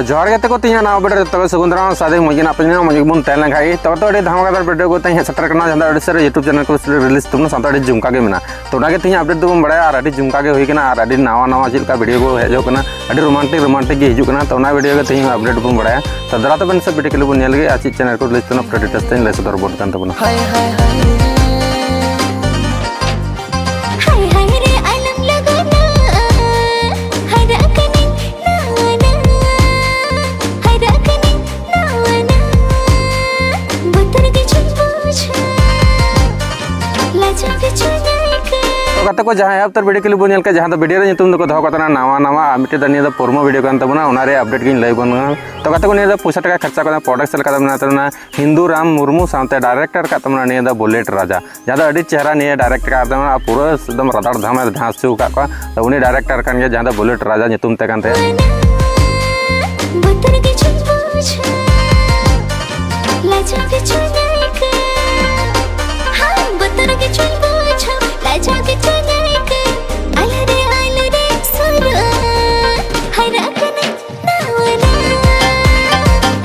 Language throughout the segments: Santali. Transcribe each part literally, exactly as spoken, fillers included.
ᱡᱚᱦᱟᱨ ᱜᱮ ᱛᱮᱠᱚ, ᱛᱮᱦᱮᱧᱟᱜ ᱱᱟᱣᱟ video ᱨᱮ ᱡᱚᱛᱚ ᱜᱮ ᱥᱟᱹᱜᱩᱱ ᱫᱟᱨᱟᱢ᱾ ᱥᱟᱫᱮ ᱢᱚᱡᱽ ᱜᱮ ᱱᱟᱯᱟᱭ ᱢᱚᱡᱽ ᱜᱮᱵᱚᱱ ᱛᱟᱦᱮᱸ ᱞᱮᱱ ᱠᱷᱟᱡ ᱜᱮ᱾ ᱛᱚᱵᱮ ᱛᱚ ᱟᱹᱰᱤ ᱫᱷᱟᱢᱟᱠᱟᱫᱟᱨ video ᱠᱚ ᱛᱮᱦᱮᱧ ᱦᱮᱡ ᱥᱮᱴᱮᱨ ᱠᱟᱱᱟ, ᱡᱟᱦᱟᱸ ᱫᱚ ᱟᱹᱰᱤ ᱥᱟᱹᱨᱤ YouTube channel ᱠᱚ release ᱛᱟᱵᱚᱱᱟ, ᱥᱟᱶᱛᱮ ᱟᱹᱰᱤ ᱡᱚᱢᱠᱟ ᱜᱮ ᱢᱮᱱᱟᱜᱼᱟ᱾ ᱛᱚ ᱚᱱᱟᱜᱮ ᱛᱮᱦᱮᱧ update ᱫᱚᱵᱚᱱ ᱵᱟᱲᱟᱭᱟ, ᱟᱨ ᱟᱹᱰᱤ ᱡᱚᱢᱠᱟ ᱜᱮ ᱦᱩᱭ ᱠᱟᱱᱟ, ᱟᱨ ᱟᱹᱰᱤ ᱱᱟᱣᱟ ᱱᱟᱣᱟ ᱪᱮᱫ ᱞᱮᱠᱟ video ᱠᱚ ᱦᱮᱡ ᱠᱟᱱᱟ, ᱟᱹᱰᱤ romantic romantic ᱜᱮ ᱦᱤᱡᱩᱜ ᱠᱟᱱᱟ᱾ ᱛᱚ ᱚᱱᱟ video ᱜᱮ ᱛᱮᱦᱮᱧ update ᱵᱚᱱ ᱵᱟᱲᱟᱭᱟ᱾ ᱛᱚ ᱫᱮᱞᱟ ᱛᱚᱵᱮ ᱱᱤᱥᱟᱹ video clip ᱵᱚᱱ ᱧᱮᱞ ᱜᱮ, ᱟᱨ ᱪᱮᱫ channel ᱠᱚ release ᱛᱟᱵᱚᱱᱟ ᱯᱩᱨᱟᱹ details ᱛᱮᱧ ᱞᱟᱹᱭ ᱥᱚᱫᱚᱨ ᱵᱚᱱ ᱠᱟᱱ ᱛᱟᱵᱚᱱᱟ᱾ ᱦᱟᱭ ᱦᱟᱭ ᱦᱟᱭ ᱨᱮ ᱟᱞᱚᱢ ᱞᱟᱜᱟᱱᱟ, ᱦᱟᱨᱟᱜ ᱠᱟᱹᱱᱟᱹᱧ ᱱᱟᱣᱟ ᱱᱟᱣᱟ, ᱦᱟᱨᱟᱜ ᱠᱟᱹᱱᱟᱹᱧ ᱱᱟᱣᱟ ᱱᱟᱣᱟ, ᱵᱚᱛᱚᱨ ᱜᱮ ᱪᱚᱧ ᱵᱩᱡᱷᱟᱹᱣ, ᱞᱟᱡᱟᱣ ᱜᱮ ᱪᱚᱧ ᱟᱹᱭᱠᱟᱹᱣ᱾ ᱛᱚ ᱜᱟᱛᱮ ᱠᱚ, ᱡᱟᱦᱟᱸᱭ ᱮᱦᱚᱵ ᱩᱛᱟᱹᱨ video clip ᱵᱚᱱ ᱧᱮᱞ ᱠᱮᱫ, ᱡᱟᱦᱟᱸ ᱫᱚ video ᱨᱮ ᱧᱩᱛᱩᱢ ᱫᱚᱠᱚ ᱫᱚᱦᱚ ᱠᱟᱜ ᱛᱟᱦᱮᱱᱟ ᱱᱟᱣᱟ ᱱᱟᱣᱟ, ᱟᱨ ᱢᱤᱫᱴᱮᱡ ᱫᱚ ᱱᱤᱭᱟᱹ ᱫᱚ promo video ᱠᱟᱱ ᱛᱟᱵᱚᱱᱟ, ᱚᱱᱟ ᱨᱮᱭᱟᱜ update ᱜᱤᱧ ᱞᱟᱹᱭ ᱵᱚᱱ ᱠᱟᱱᱟ᱾ ᱛᱚ ᱜᱟᱛᱮ ᱠᱚ, ᱱᱤᱭᱟᱹ ᱫᱚ ᱯᱚᱭᱥᱟ ᱴᱟᱠᱟ ᱠᱷᱚᱨᱪᱟ ᱠᱟᱛᱮ production ᱞᱮᱠᱟ ᱫᱚ ᱢᱮᱱᱟᱜ ᱛᱟᱵᱚᱱᱟ ᱦᱤᱱᱫᱩ ᱨᱟᱢ ᱢᱩᱨᱢᱩ ᱥᱟᱶᱛᱮ director ᱠᱟᱜ ᱛᱟᱵᱚᱱᱟ ᱱᱤᱭᱟᱹ ᱫᱚ Bullet Raja, ᱡᱟᱦᱟᱸ ᱫᱚ ᱟᱹᱰᱤ ᱪᱮᱦᱨᱟ ᱱᱤᱭᱟᱹ direct ᱠᱟᱜ ᱛᱟᱵᱚᱱᱟ, ᱟᱨ ᱯᱩᱨᱟᱹ ᱮᱠᱫᱚᱢ ᱨᱟᱫᱟᱲ ᱫᱷᱟᱢᱮ dance ᱦᱚᱪᱚ ᱟᱠᱟᱫ ᱠᱚᱣᱟ᱾ ᱛᱚ ᱩᱱᱤ director ᱠᱟᱱ ᱜᱮᱭᱟ, ᱡᱟᱦᱟᱸ ᱫᱚ Bullet Raja ᱧᱩᱛᱩᱢ ᱛᱮ ᱠᱟᱱ ᱛᱟᱭᱟ᱾ ᱵᱚᱛᱚᱨ ᱜᱮ ᱪᱚᱧ ᱵᱩᱡᱷᱟᱹᱣ, ᱞᱟᱡᱟᱣ ᱜᱮ ᱪᱚᱧ ᱟᱹᱭᱠᱟᱹᱣ᱾ ᱦᱟᱭ, ᱵᱚᱛᱚᱨ ᱜᱮ ᱪᱚᱧ ᱵᱩᱡᱷᱟᱹᱣ, ᱞᱟᱡᱟᱣ ᱜᱮ ᱪᱚᱧ ᱟᱹᱭᱠᱟᱹᱣ᱾ ᱟᱞᱚ ᱨᱮ, ᱟᱞᱚ ᱨᱮ ᱥᱩᱨᱩᱜᱼᱟ, ᱦᱟᱨᱟᱜ ᱠᱟᱹᱱᱟᱹᱧ ᱱᱟᱣᱟ ᱱᱟᱣᱟ,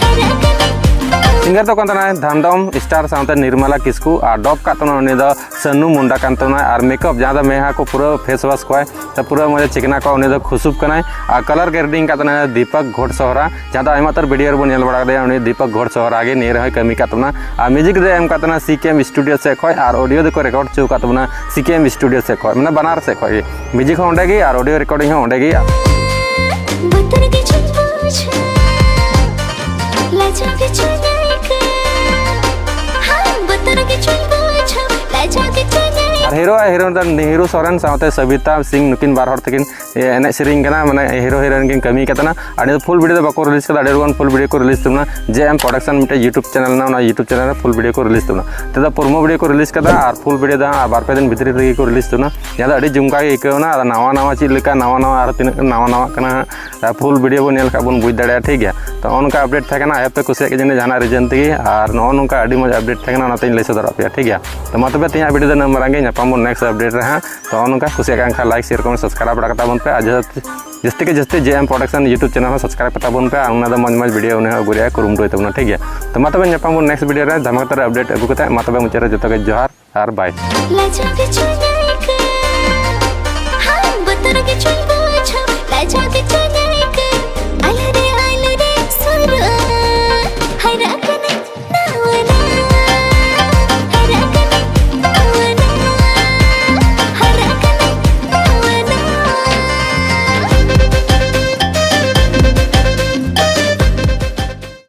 ᱦᱟᱨᱟᱜ ᱠᱟᱹᱱᱟᱹᱧ ᱱᱟᱣᱟ᱾ Singer ᱫᱚ ᱠᱟᱱ ᱛᱟᱦᱮᱱᱟᱭ ᱫᱷᱟᱱᱫᱚᱢ Star ᱥᱟᱶᱛᱮ ᱱᱤᱨᱢᱟᱞᱟ ᱠᱤᱥᱠᱩ, ᱟᱨ dub ᱠᱟᱜ ᱛᱟᱦᱮᱱᱟ ᱩᱱᱤ ᱫᱚ ᱥᱟᱹᱱᱩ ᱢᱩᱱᱰᱟ ᱠᱟᱱ ᱛᱟᱵᱚᱱᱟᱭ, ᱟᱨ makeup ᱡᱟᱦᱟᱸ ᱫᱚ ᱢᱮᱫᱦᱟ ᱠᱚ ᱯᱩᱨᱟᱹ face wash ᱠᱚᱣᱟᱭ, ᱛᱚ ᱯᱩᱨᱟᱹ ᱢᱚᱡᱟ ᱪᱤᱠᱱᱟ ᱠᱚ, ᱩᱱᱤ ᱫᱚ ᱠᱷᱩᱥᱩᱵ ᱠᱟᱱᱟᱭ᱾ ᱟᱨ color grading ᱠᱟᱜ ᱛᱟᱦᱮᱱᱟ ᱫᱤᱯᱚᱠ ᱜᱷᱳᱴᱥᱚᱦᱨᱟ, ᱡᱟᱦᱟᱸ ᱫᱚ ᱟᱭᱢᱟ ᱩᱛᱟᱹᱨ video ᱨᱮᱵᱚᱱ ᱧᱮᱞ ᱵᱟᱲᱟ ᱠᱟᱫᱮᱭᱟ, ᱩᱱᱤ ᱫᱤᱯᱚᱠ ᱜᱷᱳᱴᱥᱚᱦᱨᱟ ᱜᱮ ᱱᱤᱭᱟᱹ ᱨᱮᱦᱚᱸᱭ ᱠᱟᱹᱢᱤ ᱠᱟᱜ ᱛᱟᱵᱚᱱᱟ᱾ ᱟᱨ music ᱫᱚ ᱮᱢ ᱠᱟᱜ ᱛᱟᱵᱚᱱᱟ C K M studio ᱥᱮᱫ ᱠᱷᱚᱡ, ᱟᱨ audio ᱫᱚᱠᱚ record ᱦᱚᱪᱚ ᱠᱟᱜ ᱛᱟᱵᱚᱱᱟ C K M studio ᱥᱮᱫ ᱠᱷᱚᱡ, ᱢᱟᱱᱮ ᱵᱟᱱᱟᱨ ᱥᱮᱫ ᱠᱷᱚᱡ ᱜᱮ, music ᱦᱚᱸ ᱚᱸᱰᱮ ᱜᱮ ᱟᱨ audio recording ᱦᱚᱸ ᱚᱸᱰᱮ ᱜᱮ᱾ ᱵᱚᱛᱚᱨ ᱜᱮ ᱪᱚᱧ ᱵᱩᱡᱷᱟᱹᱣ, ᱞᱟᱡᱟᱣ ᱜᱮ ᱪᱚᱧ ᱟᱹᱭᱠᱟᱹᱣ᱾ ᱦᱟᱭ, ᱵᱚᱛᱚᱨ ᱜᱮ ᱪᱚᱧ ᱵᱩᱡᱷᱟᱹᱣ, ᱞᱟᱡᱟᱣ ᱜᱮ ᱪᱚᱧ ᱟᱹᱭᱠᱟᱹᱣ᱾ ᱟᱨ hero ᱟᱨ heroine ᱫᱚ ᱱᱤᱦᱨᱩ ᱥᱚᱨᱮᱱ ᱥᱟᱶᱛᱮ ᱥᱚᱵᱤᱛᱟ ᱥᱤᱝ, ᱱᱩᱠᱤᱱ ᱵᱟᱨ ᱦᱚᱲ ᱛᱟᱹᱠᱤᱱ ᱮᱱᱮᱡ ᱥᱮᱨᱮᱧ ᱠᱟᱱᱟ, ᱢᱟᱱᱮ hero heroine ᱠᱤᱱ ᱠᱟᱹᱢᱤ ᱠᱟᱫ ᱛᱟᱦᱮᱱᱟ᱾ ᱟᱨ ᱱᱤᱭᱟᱹ ᱫᱚ full video ᱫᱚ ᱵᱟᱠᱚ release ᱠᱟᱫᱟ, ᱟᱹᱰᱤ ᱨᱚᱠᱚᱢ full video ᱠᱚ release ᱛᱟᱵᱚᱱᱟ᱾ J M Production ᱢᱤᱫᱴᱮᱡ YouTube channel ᱢᱮᱱᱟᱜᱼᱟ, ᱚᱱᱟ YouTube channel ᱨᱮ full video ᱠᱚ release ᱛᱟᱵᱚᱱᱟ᱾ ᱛᱮᱫᱚ promo video ᱠᱚ release ᱠᱟᱫᱟ ᱟᱨ full video ᱫᱚ ᱦᱟᱸᱜ ᱵᱟᱨ ᱯᱮ ᱫᱤᱱ ᱵᱷᱤᱛᱨᱤ ᱨᱮᱜᱮ ᱠᱚ release ᱛᱟᱵᱚᱱᱟ᱾ ᱡᱟᱦᱟᱸ ᱫᱚ ᱟᱹᱰᱤ ᱡᱚᱢᱠᱟ ᱜᱮ ᱟᱹᱭᱠᱟᱹᱣ ᱮᱱᱟ᱾ ᱟᱫᱚ ᱱᱟᱣᱟ ᱱᱟᱣᱟ ᱪᱮᱫ ᱞᱮᱠᱟ, ᱱᱟᱣᱟ ᱱᱟᱣᱟ ᱟᱨ ᱛᱤᱱᱟᱹᱜ ᱱᱟᱣᱟ ᱱᱟᱣᱟᱜ ᱠᱟᱱᱟ ᱦᱟᱸᱜ, full video ᱵᱚᱱ ᱧᱮᱞ ᱠᱷᱟᱡ ᱵᱚᱱ ᱵᱩᱡᱽ ᱫᱟᱲᱮᱭᱟᱜᱼᱟ, ᱴᱷᱤᱠ ᱜᱮᱭᱟ᱾ ᱛᱚ ᱱᱚᱜᱼᱚ ᱱᱚᱝᱠᱟ update ᱛᱟᱦᱮᱸ ᱠᱟᱱᱟ, ᱟᱭ ᱦᱳᱯ ᱯᱮ ᱠᱩᱥᱤᱭᱟᱜ ᱜᱮᱭᱟ ᱡᱟᱹᱱᱤᱡ ᱡᱟᱦᱟᱱᱟᱜ reason ᱛᱮᱜᱮ, ᱟᱨ ᱱᱚᱜᱼᱚ ᱱᱚᱝᱠᱟ ᱟᱹᱰᱤ ᱢᱚᱡᱽ update ᱛᱟᱦᱮᱸ ᱠᱟᱱᱟ, ᱚᱱᱟᱛᱮᱧ ᱞᱟᱹᱭ ᱥᱚᱫᱚᱨᱟᱜ ᱯᱮᱭᱟ, ᱴᱷᱤᱠ ᱜᱮᱭᱟ᱾ ᱛᱚ ᱢᱟ ᱛᱚᱵᱮ ᱛᱮᱦᱮᱧᱟᱜ video ᱫᱚ ᱱᱤᱱᱟᱹᱜ ᱢᱟᱨᱟᱝ ᱜᱮ, ᱧᱟᱯᱟᱢ ᱧᱟᱯᱟᱢ ᱵᱚᱱ next update ᱨᱮ ᱦᱟᱸᱜ᱾ ᱛᱚ ᱱᱚᱝᱠᱟ ᱠᱩᱥᱤᱭᱟᱜ ᱠᱟᱱ ᱠᱷᱟᱱ like, share, comment, subscribe ᱵᱟᱲᱟ ᱠᱟᱛᱟ ᱵᱚᱱ ᱯᱮ᱾ ᱟᱨ ᱡᱟᱹᱥᱛᱤ ᱡᱟᱹᱥᱛᱤ ᱜᱮ ᱡᱟᱹᱥᱛᱤ JM Production YouTube channel ᱦᱚᱸ subscribe ᱠᱟᱛᱟ ᱵᱚᱱ ᱯᱮ᱾ ᱟᱨ ᱚᱱᱟ ᱫᱚ ᱢᱚᱡᱽ ᱢᱚᱡᱽ video ᱩᱱᱤ ᱦᱚᱸ ᱟᱹᱜᱩ ᱨᱮᱭᱟᱜ ᱠᱩᱨᱩᱢᱩᱴᱩᱭ ᱛᱟᱵᱚᱱᱟ, ᱴᱷᱤᱠ ᱜᱮᱭᱟ? ᱛᱚ ᱢᱟ ᱛᱚᱵᱮ ᱧᱟᱯᱟᱢ ᱵᱚᱱ next video ᱨᱮ ᱫᱷᱟᱢᱟᱠᱟ ᱛᱟᱨ update ᱟᱹᱜᱩ ᱠᱟᱛᱮ᱾ ᱢᱟ ᱛᱚᱵᱮ ᱢᱩᱪᱟᱹᱫ ᱨᱮ ᱡᱚᱛᱚ ᱜᱮ ᱡᱚᱦᱟᱨ ᱟᱨ bye᱾ ᱞᱟᱡᱟᱣ ᱜᱮ ᱪᱚᱧ